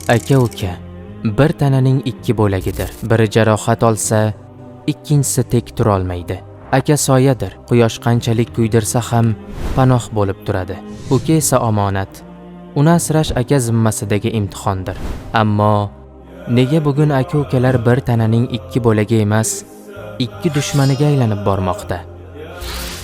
Aka-uka bir tananing ikki bo'lagidir. Biri jarohat olsa, ikkinchisi tek turolmaydi. Aka soyadir. Quyosh qanchalik kuydirsa ham panoh bo'lib turadi. Uka esa omonat. Uni asrash aka zimmasidagi imtihondir. Ammo nega bugun aka-ukalar bir tananing ikki bo'lagi emas, ikki dushmaniga aylanib bormoqda?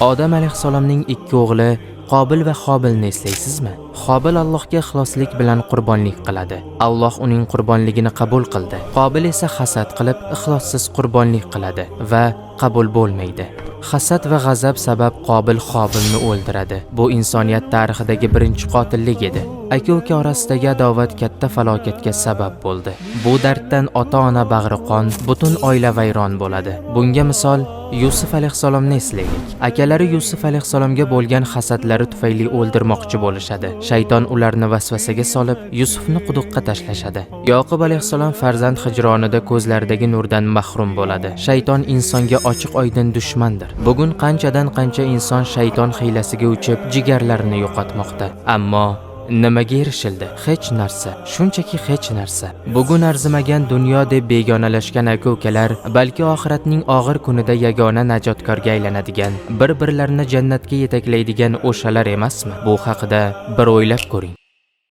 Odam alayhissalomning ikki o'g'li Qobil va Hobilni eslaysizmi? Hobil Allohga ixloslik bilan qurbonlik qiladi. Alloh uning qurbonligini qabul qildi. Qobil esa hasad qilib, ixlossiz qurbonlik qiladi va qabul bo'lmaydi. Hasad va g'azab sabab Qobil Hobilni o'ldiradi. Bu insoniyat tarixidagi birinchi qotillik edi. Aka-uka orasidagi adovat katta falokatga sabab bo'ldi. Bu darddan ota-ona bag'ri qon, butun oila vayron bo'ladi. Bunga misol Yusuf alayhissalomni eslaylik. Akalari Yusuf alayhissalomga bo'lgan hasadlari tufayli o'ldirmoqchi bo'lishadi. Shayton ularni vasvasaga solib, Yusufni quduqqa tashlashadi. Yoqub alayhissalom farzand hijronida ko'zlaridagi nurdan mahrum bo'ladi. Shayton insonga ochiq oydin dushmandir. Bugun qanchadan qancha inson shayton hiylasiga uchib, jigarlarini yo'qotmoqda. Ammo nimaga erishildi? Hech narsa. Shunchaki hech narsa. Bugun arzimagan dunyo deb begonalashgan aka-ukalar balki oxiratning og'ir kunida yagona najotkorga aylanadigan, bir-birlarini jannatga yetaklaydigan o'shalar emasmi? Bu haqida bir o'ylab ko'ring.